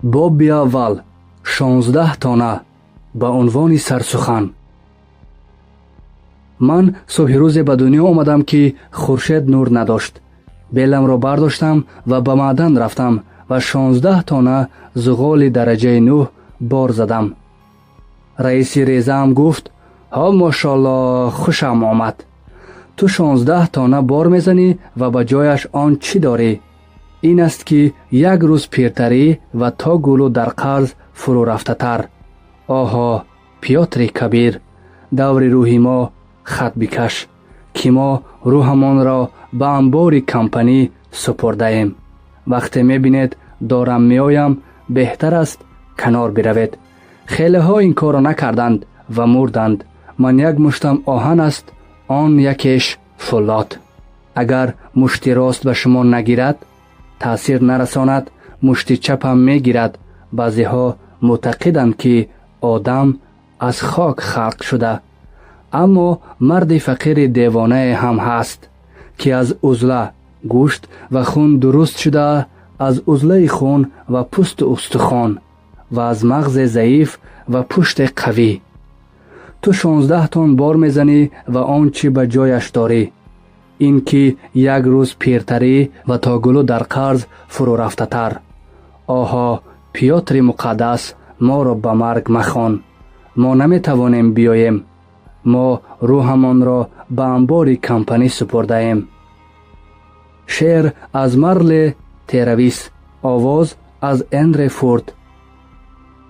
Боби аввал, 16 тона, ба унвони сарсухан. Ман субҳи рӯзе ба дунё омадам, ки хуршед нур надошт. Беламро бардоштам ва ба маъдан рафтам ва 16 тона зуғоли дараҷаи нӯҳ бор задам. Раиси резаам гуфт: «Ҳо, мошолло, хушам омад. Ту 16 тона бор мезанӣ ва ба ҷояш он чӣ дорӣ? Ин аст, ки як рӯз пиртарӣ ва то гулӯ дар қарз фурӯ рафтатар. Оҳо, Пётри Кабир, даври рӯҳи мо хат бикаш, ки мо рӯҳамонро ба амбори компанӣ супурдаем. Вақте мебинед дорам меоям, беҳтар аст канор биравед. Хелеҳо ин корро накарданд ва мурданд. Ман як муштам оҳан аст, он якеш фӯлод. Агар мушти рост ба шумо нагирад, таъсир нарасонад, мушти чапам мегирад. Баъзеҳо мӯътақиданд, ки одам аз хок халқ шуда, аммо марди фақири девонае ҳам ҳаст, ки аз узла, гӯшт ва хун дуруст шуда, аз узлаи хун ва пӯсту устухон ва аз мағзе заиф ва пуште қавӣ. Ту 16 тон бор мезанӣ ва он чӣ ба ҷояш дорӣ? Ин ки як рӯз пиртарӣ ва то гулӯ дар қарз фурӯ рафтатар. Оҳо, Пётри муқаддас, моро ба марг махон. Мо наметавонем биёем. Мо рӯҳамонро ба амбори компанӣ супурдаем». Шеър аз Марле Теравис, овоз аз Эндре Фурд,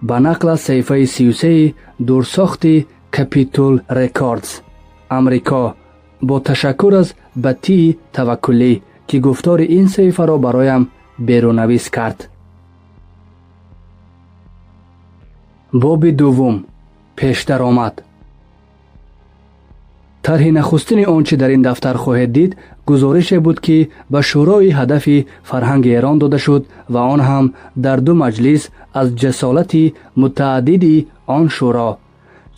ба нақл аз саҳифаи 33-и дурсохти Капитул Рекордс, Амрико, бо ташаккур аз Батии Таваккулӣ, ки гуфтори ин саҳифаро бароям берунавис кард. Боби дуввум, пешдаромад. Тарҳи нахустини он чӣ дар ин дафтар хоҳед дид, гузорише буд, ки ба Шӯрои ҳадафи фарҳанги Эрон дода шуд ва он ҳам дар ду маҷлис аз ҷасолати мутааддиди он шӯро: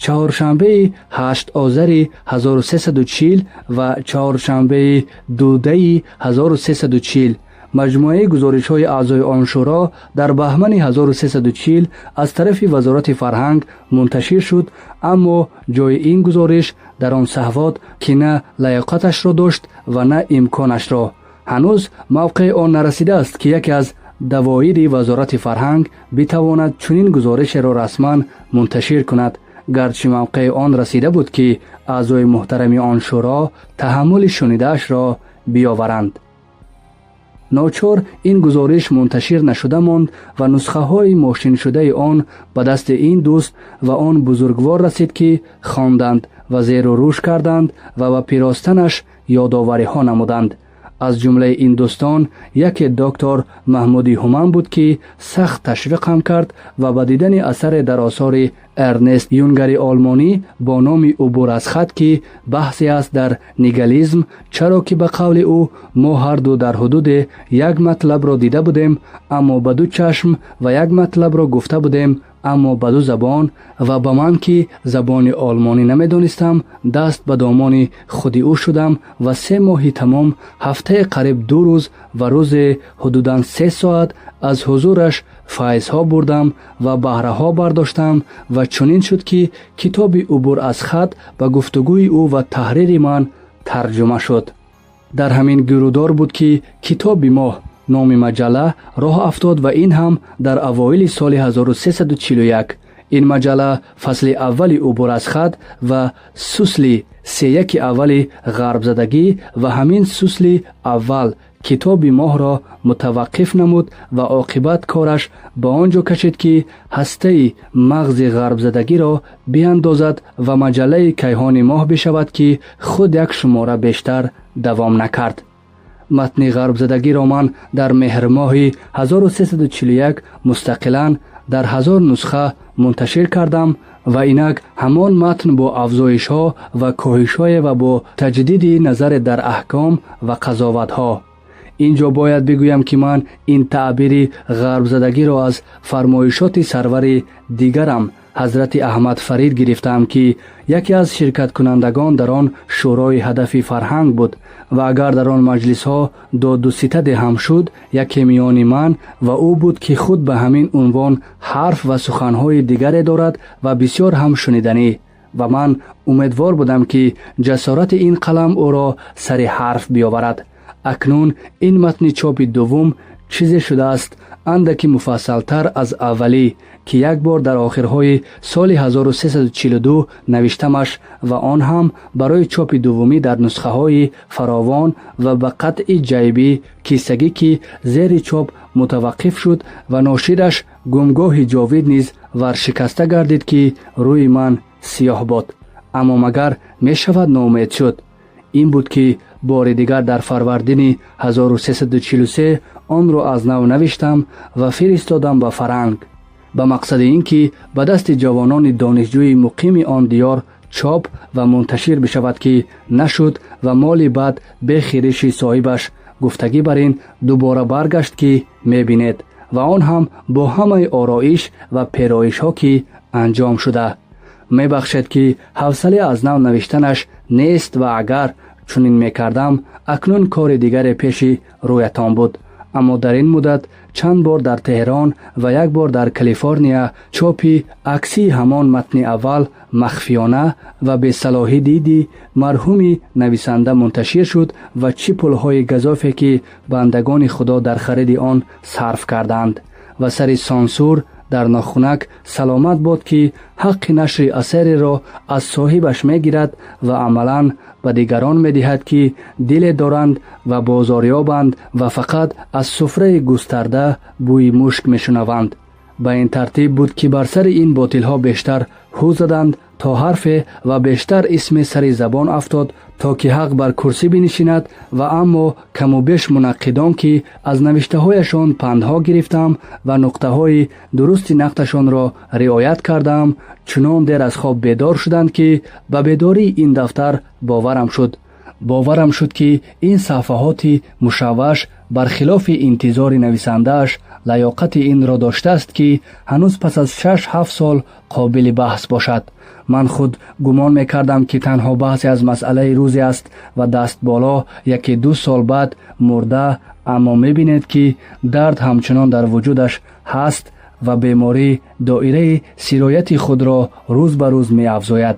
чаҳоршанбеи 8 озари 1340 ва чаҳоршанбеи 2 даи 1340. Маҷмӯаи гузоришҳои аъзои он шӯро дар баҳмани 1340 аз тарафи Вазорати фарҳанг мунташир шуд, аммо ҷои ин гузориш дар он саҳвот, ки на лаёқаташро дошт ва на имконашро. Ҳанӯз мавқеи он нарасидааст, ки яке аз давоири Вазорати фарҳанг битавонад чунин гузоришеро расман мунташир кунад, гарчи мавқеи он расида буд, ки аъзои муҳтарами он шӯро таҳаммули шунидаашро биёваранд. Ночор ин гузориш мунташир нашуда монд ва нусхаҳои мошиншудаи он ба дасти ин дӯст ва он бузургвор расид, ки хонданд ва зеру рӯш карданд ва ба пиростанаш ёдовариҳо намуданд. Аз ҷумлаи ин дӯстон яке доктор Маҳмуди Ҳуман буд, ки сахт ташвиқам кард ва ба дидани асаре дар осори Эрнест Юнгари олмонӣ бо номи «Убур аз хат», ки баҳсе аст дар нигализм, чаро ки ба қавли ӯ мо ҳарду дар ҳудуде як матлабро дида будем, аммо ба ду чашм, ва як матлабро гуфта будем, аммо ба ду забон, ва ба ман, ки забони олмонӣ намедонистам, даст ба домони худи ӯ шудам ва 3 моҳи тамом, ҳафтаи қариб 2 рӯз ва рӯзе ҳудудан 3 соат аз ҳузураш файзҳо бурдам ва баҳраҳо бардоштам. Ва чунин шуд, ки китоби «Убур аз хат» ба гуфтугӯи ӯ ва таҳрири ман тарҷума шуд. Дар ҳамин гирудор буд, ки «Китоби моҳ» номи маҷалла роҳ афтод ва ин ҳам дар авоили соли 1341. Ин маҷалла фасли аввали «Убур аз хат» ва сусли сеяки аввали «Ғарбзадагӣ» ва ҳамин сусли аввал «Китоби моҳ»-ро мутаваққиф намуд ва оқибат кораш ба он ҷо кашид, ки ҳастаи мағзи ғарбзадагиро биандозад ва маҷаллаи «Кайҳони моҳ» бишавад, ки худ як шумора бештар давом накард. Матни «Ғарбзадагӣ»-ро ман дар меҳрмоҳи 1341 мустақилан дар 1000 нусха мунташир кардам ва инак ҳамон матн бо афзоишҳо ва коҳишҳое ва бо таҷдиди назаре дар аҳком ва қазоватҳо. Ин ҷо бояд бигӯям, ки ман ин таъбири ғарбзадагиро аз фармоишоти сарвари дигарам Ҳазрати Аҳмад Фарид гирифтаам, ки яке аз ширкаткунандагон дар он Шӯрои ҳадафи фарҳанг буд ва агар дар он маҷлисҳо доду ситаде ҳам шуд, яке миёни ман ва ӯ буд, ки худ ба ҳамин унвон ҳарф ва суханҳои дигаре дорад ва бисёр ҳам шуниданӣ. Ва ман умедвор будам, ки ҷасорати ин қалам ӯро сари ҳарф биёварад. Акнун ин матни чопи дуввум чизе шудааст андаки муфассалтар аз аввалӣ, ки як бор дар охирҳои соли 1342 навиштамаш ва он ҳам барои чопи дуввумӣ дар нусхаҳои фаровон ва ба қатъи ҷайбӣ кисагӣ, ки зери чоп мутаваққиф шуд ва ношираш гумгоҳи ҷовид низ варшикаста гардид, ки рӯи ман сиёҳ бод. Аммо магар мешавад ноумед шуд? Ин буд, ки бори дигар дар фарвардини 1343 онро аз нав навиштам ва фиристодам ба Фаранг ба мақсади ин ки ба дасти ҷавонони донишҷӯи муқими он диёр чоп ва мунташир бишавад, ки нашуд ва моли бад бехириши соҳибаш гуфтагӣ бар ин дубора баргашт, ки мебинед, ва он ҳам бо ҳамаи ороиш ва пероишҳо, ки анҷом шуда. Мебахшед, ки ҳавсале аз нав навиштанаш нест ва агар чунин мекардам, акнун кори дигаре пеши рӯятон буд. Аммо дар ин муддат чанд бор дар Теҳрон ва як бор дар Калифорния чопи аксии ҳамон матни аввал махфиёна ва бесалоҳӣ диди марҳуми нависанда мунташир шуд ва чӣ пулҳои газофе, ки бандагони Худо дар хариди он сарф карданд ва сари сансур дар нохунак саломат бод, ки ҳаққи нашри асареро аз соҳибаш мегирад ва амалан ба дигарон медиҳад, ки диле доранд ва бозорёбанд ва фақат аз суфраи густарда бӯи мушк мешунаванд. Ба ин тартиб буд, ки бар сари ин ботилҳо бештар ҳу заданд то ҳарфе ва бештар исме сари забон афтод, то ки ҳақ бар курсӣ бинишинад. Ва аммо каму беш мунаққидон, ки аз навиштаҳояшон пандҳо гирифтам ва нуқтаҳои дурусти нақдашонро риоят кардам, чунон дер аз хоб бедор шуданд, ки ба бедории ин дафтар боварам шуд. Боварам шуд, ки ин саҳфаҳоти мушавваш бар хилофи интизори нависандааш лаёқати инро доштааст, ки ҳанӯз пас аз 6-7 сол қобили баҳс бошад. Ман худ гумон мекардам, ки танҳо баҳсе аз масъалаи рӯзе аст ва даст боло 1-2 сол баъд мурда. Аммо мебинед, ки дард ҳамчунон дар вуҷудаш ҳаст ва беморӣ доираи сирояти худро рӯз ба рӯз меафзояд.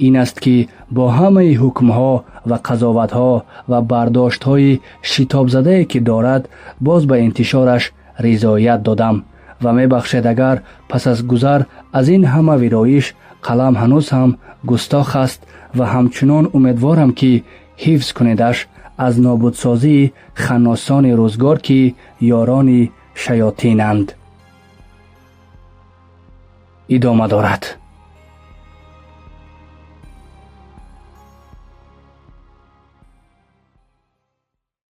Ин аст, ки бо ҳамаи ҳукмҳо ва қазоватҳо ва бардоштҳои шитобзадае, ки дорад, боз ба интишораш ризоят додам. Ва мебахшед, агар пас аз гузар аз ин ҳама вироиш қалам ҳанӯз ҳам густох аст ва ҳамчунон умедворам, ки ҳифз кунедаш аз нобудсозии ханносони рӯзгор, ки ёрони шаётинанд. Идома дорад.